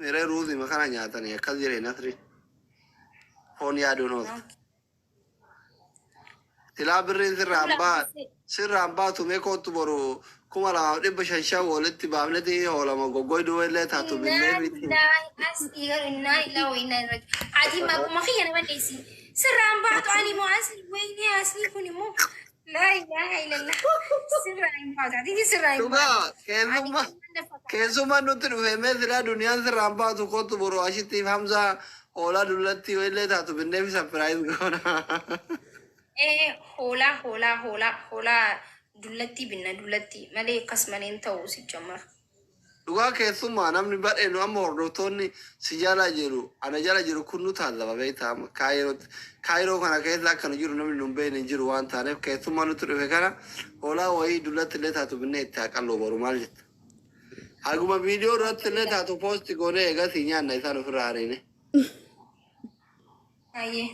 Miree ruuzima kana nyaatanii akkas jedhe Nasri. Foon yaaduun ooltu. Silaa birriin sirraan baa sirraan baatu mee koottu boru 2500 shan walitti baafneti hoolama goggoyduu illee taatu binnee Innaa miti. lillaahi asli garuu innaa lillaahi wa innaa ilaihi raaji'uun. Ati maquma kiyya nama dheessi. Sirraan baatu ani immoo asli wayne asli kun immoo laa ilaaha illallah. Sirraa hin baatu. Ati sirraa hin Dhugaa baatu. Ani keessummaa kan na fakkaata. keessummaa nutti dhufe mee silaa duniyaan sirraan baatu koottu boru ashittiif Hamzaa hoolaa dullatti illee taatu binnee fi surprise goona. Ee hoolaa hoolaa hoolaa hoolaa dullattii binna dullattii malee akkas malee hin ta'u si jammar. Dhugaa keessummaa namni badhee nu amma hordoftoonni si jala jiru ana jala jiru kun nu taallaba beektaa amma kaayirootti kaayiroo kana keessa akka nu jiru namni nu hin beekne hin jiru waan taaneef keessummaa nutti dhufe kana hoolaa wayii dullatti illee taatu binnee itti haa qalloo boru maal jetta. Haguma viidiyoo irratti illee taatu post goonee eegasii nyaanna isaan ofirraa ariine. Baay'ee.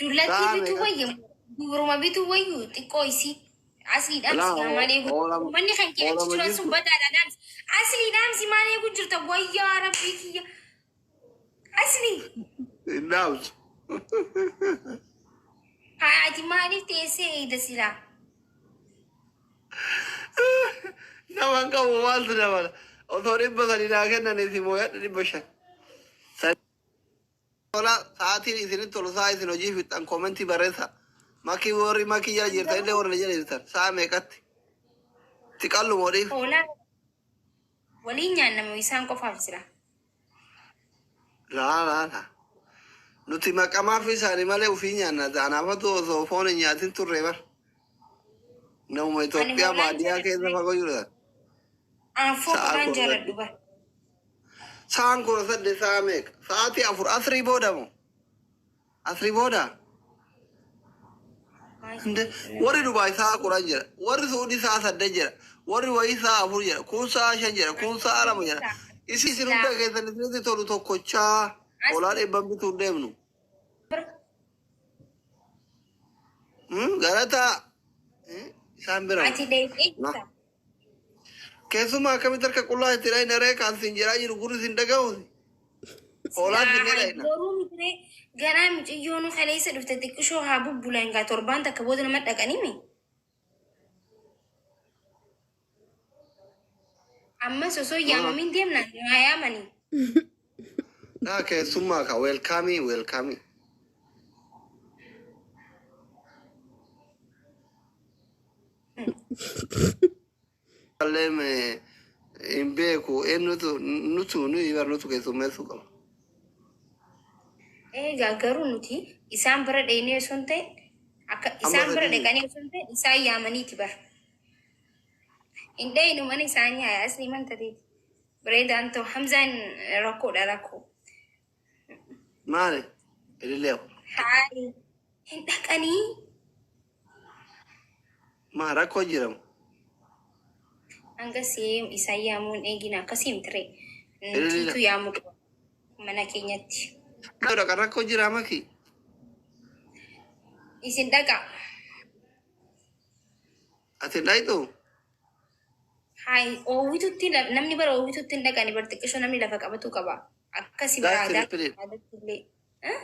Dullattii Sa'a bituu meeqa? wayya dubruma bituu wayyu xiqqoo isii asii dhaamsi Laa gaa maal eegu hoolama manni kan kee achi hoolama jiran sun jirtu. badaadha dhaamsi asii dhaamsi maal eegu jirta wayyaa rabbii kiyya asii Hin dhaamsu. haa ati maaliif teessee eeyda silaa Nama hin qabu maaltu dabala. Osoo 300 naa kennanii si mooyadhu 500. Tola sa'aatiin isinitti tolu sa'a isin hojii fixxan koomentii barreessa. Makii warri makii jala jirtan illee warri na jala jirtan sa'a meeqatti? Itti qallu moo dhiif? Hoolaa waliin nyaannamu isaan qofaaf jira. Laa laa laa. Nuti maqamaaf isaanii malee ufii nyaanna. Anaafatu osoo foon hin nyaatin turre bar. Namuma Ani Itoophiyaa hoolaan baadiyyaa jaaladhu keessa bar. fagoo jiru san. An foon Sa'a hoolaan kudha jaaladhu saddeet. bar. Sa'aan 18 sa'a meeqa? Sa'aatii 4 asrii booda moo? Asrii booda? Inde warri Dubaay sa'a 10 jedha. Warri Suudii sa'a 8 jedha. Warri wayii sa'a 4 jedha. Kun sa'a 5 jedha. Kun sa'a 2 jedha. Isin isin hunda keessan isinitti tolu tokkochaa hoolaa dhibban bituun deemnu. Galataa isaan bira moo? Ati deemtee jirta. Keessumaa akkamitti harka qullaa itti dhayna ree kan sin jedhaa jiru gurri sin dhaga'u. Hoolaa Silaa finnee hay dhayna. boruu mitiree ganaa miciyyoonu kaleessa dhufte xiqqishoo haa bubbulan gaa torbaan takka booda nama dhaqanimi. Ammas osoo yaamamin deemna nu haa yaamanii. Naa keessummaa ka weelkaamii weelkaamii. Illee hin beeku eenyutu nutu nuyi bar nutu keessummeessuu qaba. Egaa garuu nuti isaan bira dhaqnee osoo hin ta'in akka Amma isaan bira sadii dhaqanii osoo hin ta'in isaan yaamaniiti bara. Hin dhayinu mana isaanii haa asli man tateeti. Bareedaan ta'u Hamzaan rakkoodha rakkoo. Maali? Ilillee Haali hin dhaqanii. Maa rakkoo jiramu? Hanga see isaan yaamuun eegina akkasii miti ree. Ilillee Nutiitu yaamuu qaba mana keenyatti. Dhaqa rakkoo jira maki. Isin dhaqa. Ati hin dhayxu? Hayi oowwitutti namni bara oowwitutti hin dhaqani bar xiqqishoo namni lafa qabatuu qaba. Akkasi bara Guys, aadaa triple. aadaatti illee. Eh?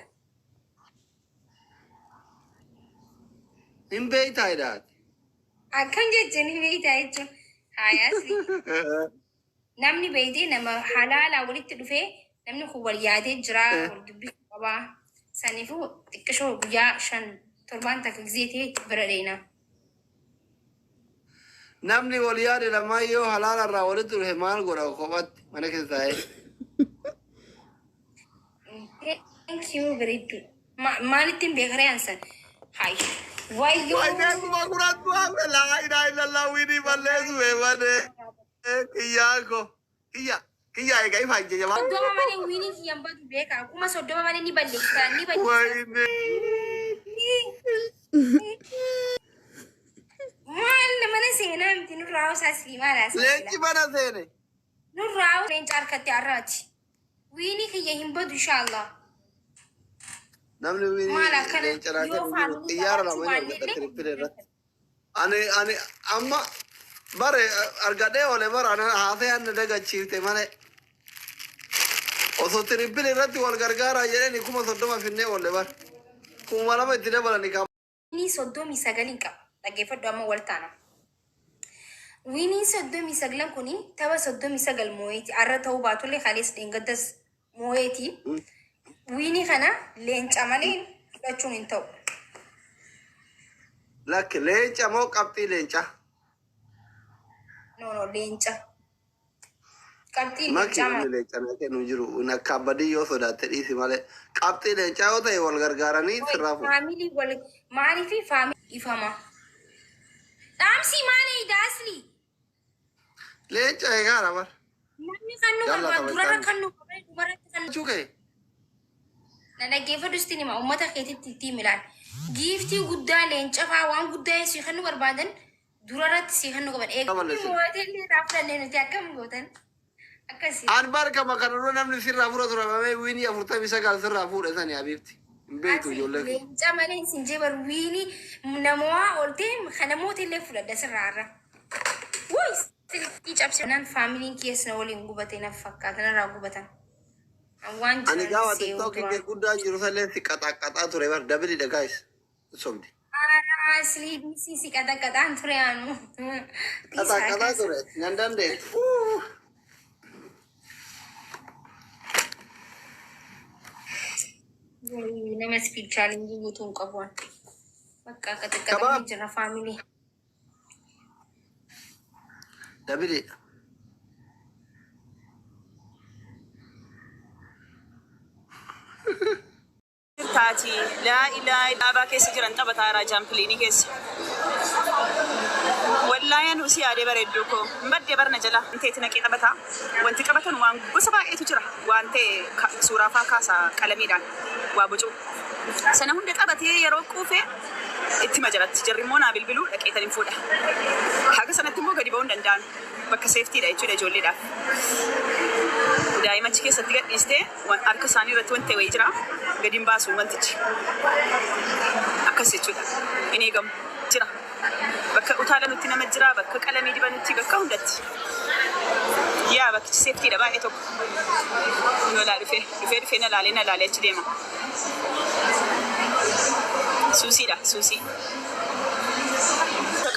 Hin beektaa jedhaati. Akkam jechuun hin beektaa jechuun. Hayi asli. Namni beektee nama halaalaa walitti dhufee namni kun wal yaadee jira wal dubbisuu qaba. Saniifuu xiqqishoo guyyaa 5 torbaan takka gizee ta'e bira dheena. Namni wal yaade lamaan yoo halaala irraa walitti dhufe maal godha kophatti mana keessa taa'ee? Thank you bareedduu. Maalittiin beekaree ansan? Hayi. Wayyoo. Waynee kuma kurattu hafe laa ilaaha illallah wiinii balleessu beekmadee kiyyaa ko kiyya kiyya egaa ifa ijja jabaa. 30 malee wiinii kiyyaan badu beekaa. 30,000 malee ni balleessa ni balleessa. Waynee. Maal mana seenaa miti nurraa hawsaa silii maal haasaa Leenci silaa. mana seene. Nurraa hawsaa leenca harkatti har'aati. Wiinii kiyya hin badu inshallah. Namni wiinii Maal akkana leenca naa yoo kennu jiru faamilii xiyyaara qabaachuu lama hin argadha baannellee tirippila irratti. Ani ani amma bare argadhee oole bara ana haasee anna dagachiifte malee. Osoo triple irratti wal gargaaraa jedhani 30,000 finnee oolle bar. 2,000 itti dabalani kan. Winii 39n qaba. Dhaggeeffadhu amma wal taana. Winiin 39n kuni tapha 39 moo'eeti. Arra ta'uu baatullee kalees dheengaddas moo'eeti. Winii kana leenca malee fudhachuun hin ta'u. Lakki leenca moo qabxii leencaa? No, no, leenca. Qabxii Maki leencaa namni maal? leenca na kennu hin jiru. Akka abbadii yoo sodaatte dhiisi malee. Qabxii leencaa yoo ta'e wal gargaaranii sirraa fuudhu. Family wal maaliifi family ifama. Dhaamsi maali daasli? Leenca eegaara bar. Namni kan nu Yalla barbaadu durarra taphataan. kan nu qabee dubarratti kan Jechuu kee. Na dhaggeeffadhu sitti hima uummata keetitti itti himi laal. Giiftii guddaa leenca fa'aa waan guddaa si kan nu barbaadan durarratti si kan nu qaban. Eega Balleessin. moo'atee illee irraa fudhannee nuti akkam gootan akkasii. An barkama kana dura namni sirraa fudhatu ramamee winii 49 sirraa fuudhe sani habiibti. Hin beektu ijoollee kee. Leenca malee sin jee bar winii namoota ooltee kan namoota illee fudhadha sirraa irra. Wuy silkii cabse nan familyn keessa na waliin gubate na fakkaata narraa gubatan. Waan Ani jiran gaafa see'u TikTokii duraan. kee guddaa jiru sallee si qaxaqqaxaa ture bar double dha guys. Sobdi. Asli si qaxaqaxaan ture anu. Qaxaqqaxaa ture nan dandeettu. Nama speed challenge guutuu hin qabu. Bakka Kabaab. qaxaqaxamee jira family. Double dha. Taati laa ilaa dhaabaa keessa jiran taphataa jaampiliinii keessa. Wallaahi anu si yaadee bareedduu koo hin baddee barna jala teeti naqee taphataa. Wanti qabatan waan gosa baay'eetu jira. Waan ta'e suuraa faa kaasaa qalamiidhaan waa bocuu. Sana hunda qabatee yeroo quufee itti majalatti jarri immoo naa bilbiluu dhaqeetan hin fuudha. Haga sanatti immoo gadi ba'uu hin danda'an. Bakka safetydha jechuudha ijoolleedhaaf. Daa'ima achi keessatti gadhiistee harka isaanii irratti wanti ta'e wayii jira. Gadi hin baasu wantichi. Akkas jechuudha. Hin eegamu. Jira. Bakka utaalanutti nama jira, bakka qalamii dibanutti, bakka hundatti. Yaa bakkichi safetydha baay'ee tokko. Lolaa dhufee dhufee dhufee na laalee na laalee achi deema. Suusiidha suusii.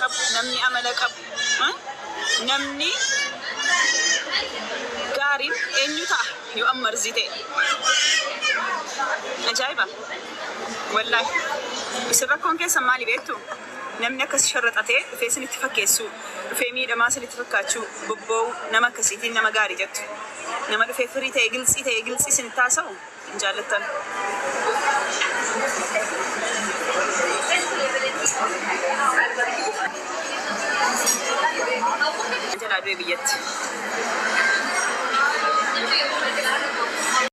Qabu namni amala qabu namni gaariin eenyu ta'a yoo amma marzii ta'e. Ajaa'iba! Wallaahi. Isin rakkoon keessan maali beektu? Namni akkas sharraxatee dhufee isinitti fakkeessuu, dhufee miidhamaa isinitti fakkaachuu, bobboo'uu nama akkasiitiin nama gaarii jettu. Nama dhufee firii ta'e giltsii ta'e giltsii isinitti haasa'u hin jaallattan. Jalaa du'e biyyatti.